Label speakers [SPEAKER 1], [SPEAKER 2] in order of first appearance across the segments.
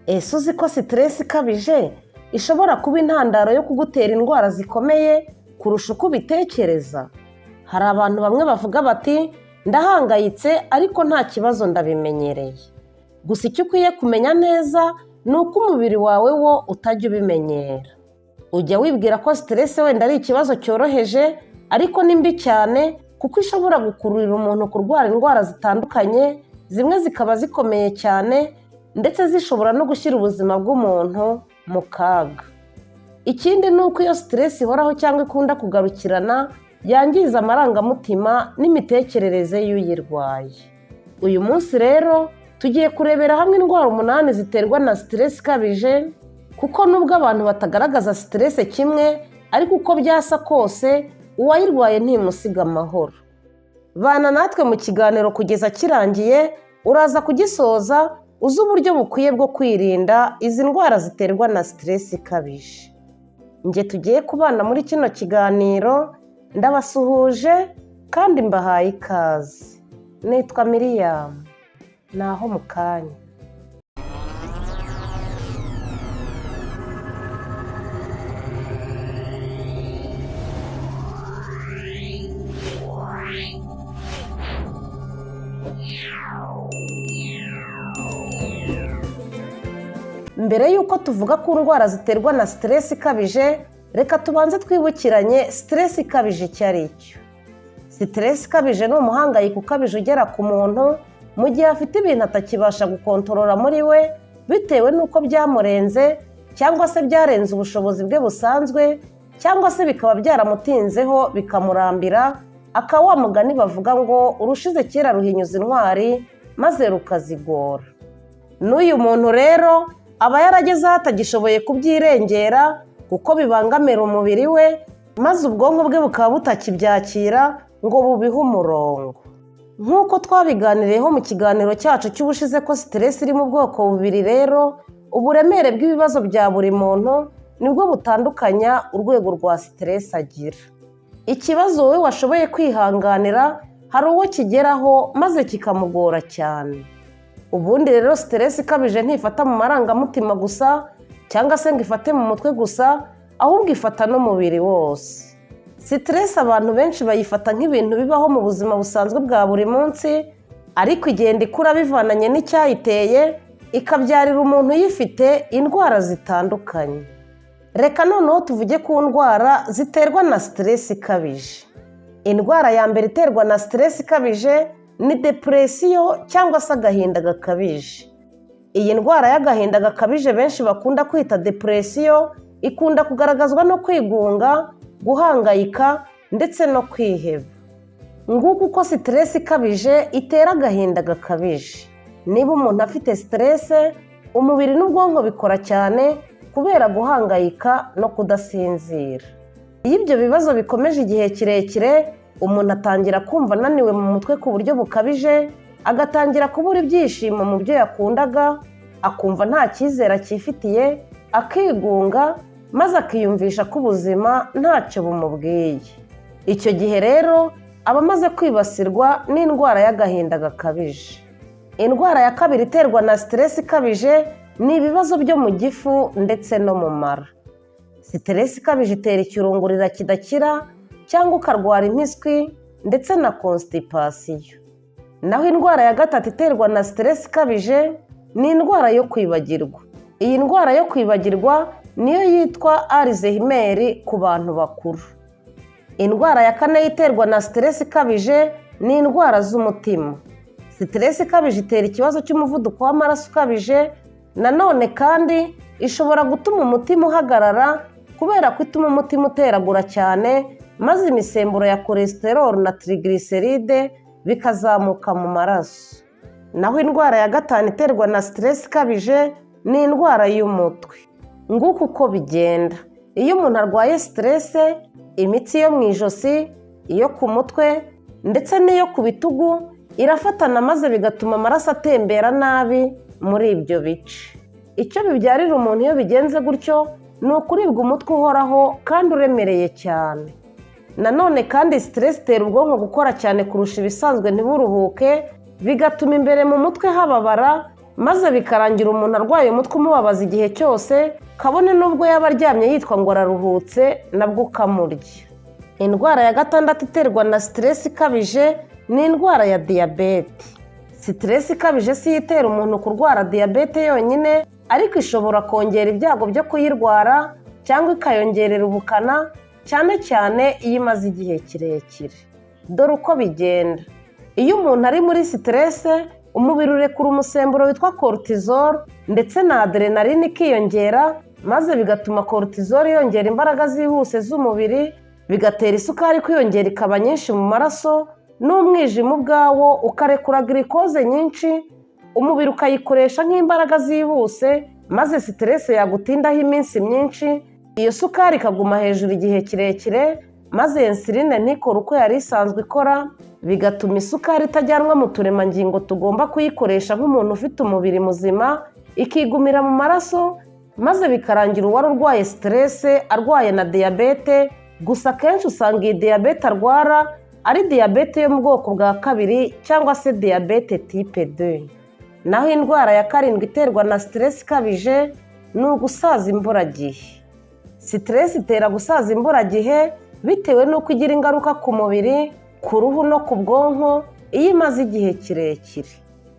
[SPEAKER 1] Ese uzi ko stress ikabije ishobora kuba intandaro yo kugutera indwara zikomeye kurusha uko ubitekereza? Hari abantu bamwe bavuga bati ndahangayitse ariko nta kibazo, ndabimenyereye. Gusa icyo ukwiye kumenya neza ni uko umubiri wawe wo utajya ubimenyera. Ujya wibwira ko stress wenda ari ikibazo cyoroheje, ariko ni mbi cyane kuko ishobora gukururira umuntu kurwara indwara zitandukanye, zimwe zikaba zikomeye cyane ndetse zishobora no gushyira ubuzima bw'umuntu mu kaga. Ikindi ni uko iyo stress ihoraho cyangwa ikunda kugarukirana, yangiza amarangamutima n'imitekerereze y'uyirwaye. Uyu munsi rero tugiye kurebera hamwe indwara 8 ziterwa na stress ikabije, kuko nubwo abantu batagaragaza stress kimwe, ariko uko byasa kose uwayirwaye ntimusiga amahoro. Bana natwe mu kiganiro kugeza kirangiye, uraza kugisoza uzi uburyo bukwiye bwo kwirinda izi ndwara ziterwa na stress ikabije. Njye tugiye kubana muri kino kiganiro ndabasuhuje kandi mbahaye ikaze. Nitwa Miriam. Naho mu kanya. Mbere y'uko tuvuga ku ndwara ziterwa na stress ikabije, reka tubanze twibukiranye stress ikabije icyo ari cyo. Stress ikabije ni umuhangayiko ukabije ugera ku muntu mu gihe afite ibintu atakibasha gukontorora muri we bitewe n'uko byamurenze cyangwa se byarenze ubushobozi bwe busanzwe, cyangwa se bikaba byaramutinzeho bikamurambira, aka wa mugani bavuga ngo urushize kera ruhinyuza intwari maze rukazigora. N'uyu muntu rero aba yarageze aho atagishoboye kubyirengera kuko bibangamira umubiri we, maze ubwonko bwe bukaba butakibyakira ngo bubihe umurongo. Nk'uko twabiganiriyeho mu kiganiro cyacu cy'ubushize ko stress iri mu bwoko bubiri rero, uburemere bw'ibibazo bya buri muntu nibwo butandukanya urwego rwa stress agira. Ikibazo wowe washoboye kwihanganira hari uwo kigeraho maze kikamugora cyane. Ubundi rero stress ikabije ntifata mu marangamutima gusa cyangwa se ngo ifate mu mutwe gusa, ahubwo ifata n'umubiri wose. Stress abantu benshi bayifata nk'ibintu bibaho mu buzima busanzwe bwa buri munsi, ariko igenda ikura bivananye n'icyayiteye, ikabyarira umuntu uyifite indwara zitandukanye. Reka noneho tuvuge ku ndwara ziterwa na stress ikabije. Indwara ya mbere iterwa na stress ikabije ni depression cyangwa se agahinda gakabije. Iyi ndwara y'agahinda gakabije benshi bakunda kwita depression ikunda kugaragazwa no kwigunga, guhangayika ndetse no kwiheba. Nguko uko stress ikabije itera agahinda gakabije. Niba umuntu afite stress, umubiri n'ubwonko bikora cyane kubera guhangayika no kudasinzira. Iyo ibyo bibazo bikomeje igihe kirekire, umuntu atangira kumva ananiwe mu mutwe ku buryo bukabije, agatangira kubura ibyishimo mu byo yakundaga, akumva nta cyizere akifitiye, akigunga, maze akiyumvisha ko ubuzima ntacyo bumubwiye. Icyo gihe rero aba amaze kwibasirwa n'indwara y'agahinda gakabije. Indwara ya kabiri iterwa na stress ikabije ni ibibazo byo mu gifu ndetse no mu mara. Stress ikabije itera ikirungurira kidakira cyangwa ukarwara impiswi ndetse na constipation. Naho indwara ya gatatu iterwa na stress ikabije ni indwara yo kwibagirwa. Iyi ndwara yo kwibagirwa niyo yitwa Alzheimer ku bantu bakuru. Indwara ya kane iterwa na stress ikabije ni indwara z'umutima. Stress ikabije itera ikibazo cy'umuvuduko w'amaraso ukabije, nanone kandi ishobora gutuma umutima uhagarara kubera ko ituma umutima uteragura cyane, maze imisemburo ya cholesterol na triglyceride bikazamuka mu maraso. Naho indwara ya gatanu iterwa na stress ikabije ni indwara y'umutwe. Nguko uko bigenda. Iyo umuntu arwaye stress, imitsi yo mu ijosi, iyo ku mutwe ndetse n'iyo ku bitugu irafatana, maze bigatuma amaraso atembera nabi muri ibyo bice. Icyo bibyarira umuntu iyo bigenze gutyo ni ukuribwa umutwe uhoraho kandi uremereye cyane. Nanone kandi stress itera ubwonko gukora cyane kurusha ibisanzwe ntiburuhuke, bigatuma imbere mu mutwe hababara. Maze bikarangira umuntu arwaye umutwe umubabaza igihe cyose, kabone n'ubwo yaba aryamye yitwa ngo araruhutse, nabwo ukamurya. Indwara ya gatandatu iterwa na stress ikabije ni indwara ya diyabete. Stress ikabije si yo itera umuntu kurwara diyabete yonyine, ariko ishobora kongera ibyago byo kuyirwara cyangwa ikayongerera ubukana, cyane cyane iyo imaze igihe kirekire. Dore uko bigenda: iyo umuntu ari muri stress, umubiri urekura umusemburo witwa cortisol ndetse na adrenaline ikiyongera, maze bigatuma cortisol yongera imbaraga zihuse z'umubiri, bigatera isukari kwiyongera ikaba nyinshi mu maraso, n'umwijima ubwawo ukarekura glucose nyinshi, umubiri ukayikoresha nk'imbaraga zihuse, maze stress yagutindaho iminsi myinshi, iyo sukari ikaguma hejuru igihe kirekire, maze insuline ntikore uko yari isanzwe ikora, bigatuma isukari itajyanwa mu turemangingo tugomba kuyikoresha nk'umuntu ufite umubiri muzima, ikigumira mu maraso, maze bikarangira uwari urwaye stress arwaye na diyabete. Gusa akenshi usanga iyi diyabete arwara ari diyabete yo mu bwoko bwa kabiri cyangwa se diyabete type 2. Naho indwara ya karindwi iterwa na stress ikabije ni ugusaza imburagihe. Stress itera gusaza imburagihe bitewe n'uko igira ingaruka ku mubiri, ku ruhu no ku bwonko iyo imaze igihe kirekire,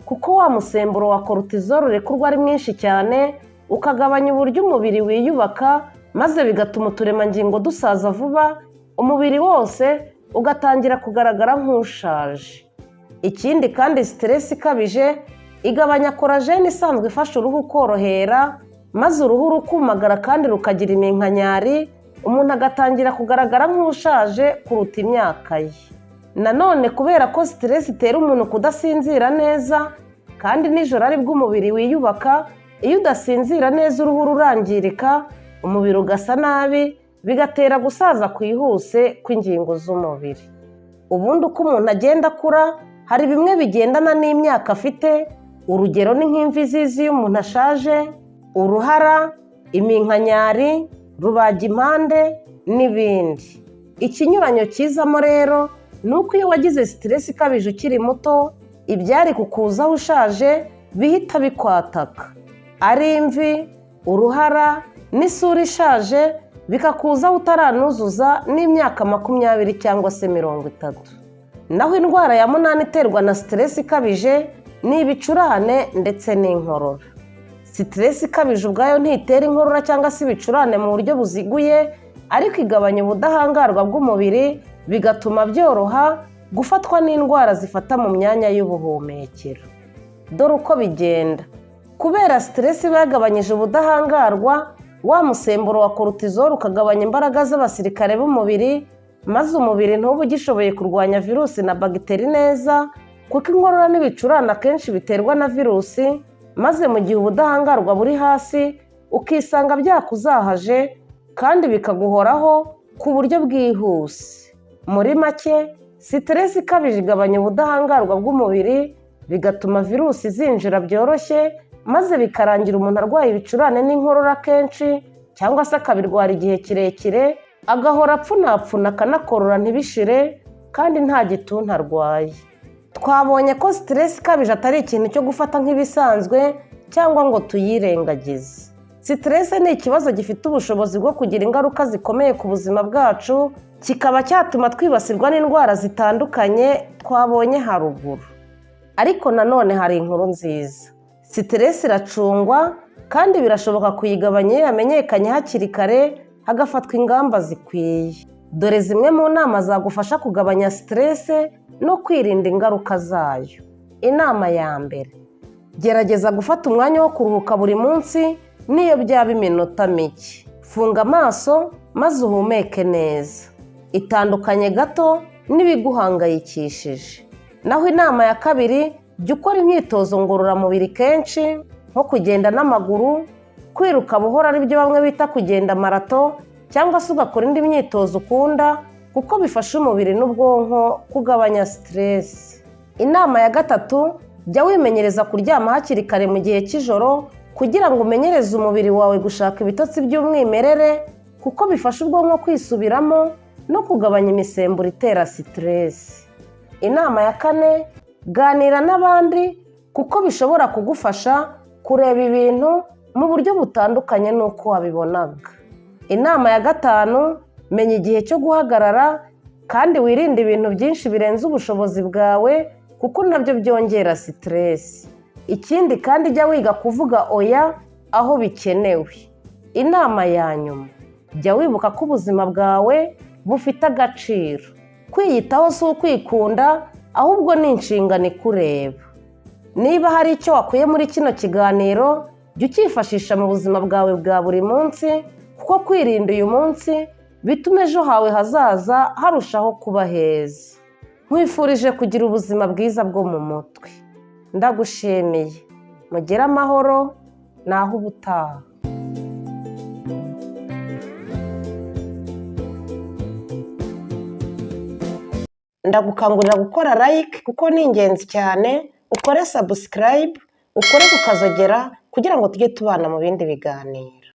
[SPEAKER 1] kuko wa musemburo wa cortisol urekurwa ari mwinshi cyane, ukagabanya uburyo umubiri wiyubaka, maze bigatuma uturemangingo dusaza vuba, umubiri wose ugatangira kugaragara nk'ushaje. Ikindi kandi, stress ikabije igabanya collagène isanzwe ifasha uruhu korohera, maze uruhu rukumagara kandi rukagira iminkanyari, umuntu agatangira kugaragara nk'ushaje kuruta imyaka ye. Nanone kubera ko stress itera umuntu kudasinzira neza, kandi nijoro aribwo umubiri wiyubaka, iyo udasinzira neza uruhu rurangirika, umubiri ugasa nabi, bigatera gusaza kwihuse kw'ingingo z'umubiri. Ubundi uko umuntu agenda akura, hari bimwe bigendana n'imyaka afite. Urugero ni nk'imvi ziza iyo umuntu ashaje, uruhara, iminkanyari, rubagimpande n'ibindi. Ikinyuranyo kizamo rero ni uko iyo wagize stress ikabije ukiri muto, ibyari kukuzaho ushaje bihita bikwataka, ari imvi, uruhara n'isura ishaje, bikakuzaho utaranuzuza n'imyaka 20 cyangwa se 30. Naho indwara ya munani iterwa na stress ikabije ni ibicurane ndetse n'inkorora. Stress ikabije ubwayo ntitera inkorora cyangwa se ibicurane mu buryo buziguye, ariko igabanya ubudahangarwa bw'umubiri, bigatuma byoroha gufatwa n'indwara zifata mu myanya y'ubuhumekero. Dore uko bigenda: kubera stress iba yagabanyije ubudahangarwa, wa musemburo wa cortisol ukagabanya imbaraga z'abasirikare b'umubiri, maze umubiri ntube ugishoboye kurwanya virusi na bagiteri neza, kuko inkorora n'ibicurane akenshi biterwa na virusi, maze mu gihe ubudahangarwa buri hasi ukisanga byakuzahaje kandi bikaguhoraho ku buryo bwihuse. Muri make, stress ikabije igabanya ubudahangarwa bw'umubiri, bigatuma virusi zinjira byoroshye, maze bikarangira umuntu arwaye ibicurane n'inkorora kenshi, cyangwa se akabirwara igihe kirekire, agahora apfunapfuna, akanakorora ntibishire, kandi nta gituntu arwaye. Twabonye ko stress ikabije atari ikintu cyo gufata nk'ibisanzwe cyangwa ngo tuyirengagize. Stress ni ikibazo gifite ubushobozi bwo kugira ingaruka zikomeye ku buzima bwacu, kikaba cyatuma twibasirwa n'indwara zitandukanye twabonye haruguru. Ariko nanone hari inkuru nziza: stress iracungwa kandi birashoboka kuyigabanya iyo yamenyekanye hakiri kare, hagafatwa ingamba zikwiye. Dore zimwe mu nama zagufasha kugabanya stress no kwirinda ingaruka zayo. Inama ya mbere: gerageza gufata umwanya wo kuruhuka buri munsi, n'iyo byaba iminota mike. Funga amaso maze uhumeke neza, itandukanye gato n'ibiguhangayikishije. Naho inama ya kabiri: jya ukora imyitozo ngororamubiri kenshi, nko kugenda n'amaguru, kwiruka buhoro aribyo bamwe bita kugenda marato, cyangwa se ugakora indi myitozo ukunda, kuko bifasha umubiri n'ubwonko kugabanya stress. Inama ya gatatu: jya wimenyereza kuryama hakiri kare mu gihe cy'ijoro, kugira ngo umenyereze umubiri wawe gushaka ibitotsi by'umwimerere, kuko bifasha ubwonko kwisubiramo no kugabanya imisemburo itera stress. Inama ya kane: ganira n'abandi, Kuko bishobora kugufasha kureba ibintu mu buryo butandukanye n'uko wabibonaga. Inama ya gatanu: menya igihe cyo guhagarara kandi wirinde ibintu byinshi birenze ubushobozi bwawe, kuko nabyo byongera stress. Ikindi kandi, jya wiga kuvuga oya aho bikenewe. Inama ya nyuma: jya wibuka ko ubuzima bwawe bufite agaciro. Kwiyitaho si ukwikunda, ahubwo ni inshingano ikureba. Niba hari icyo wakuye muri kino kiganiro, jya ucyifashisha mu buzima bwawe bwa buri munsi, kuko kwirinda uyu munsi bituma ejo hawe hazaza harushaho kuba heza. Nkwifurije kugira ubuzima bwiza bwo mu mutwe. Ndagushimiye, mugire amahoro. Naho ubutaha. Ndagukangurira gukora like kuko ni ingenzi cyane, ukore subscribe, ukore ku kazogera kugira ngo tujye tubana mu bindi biganiro.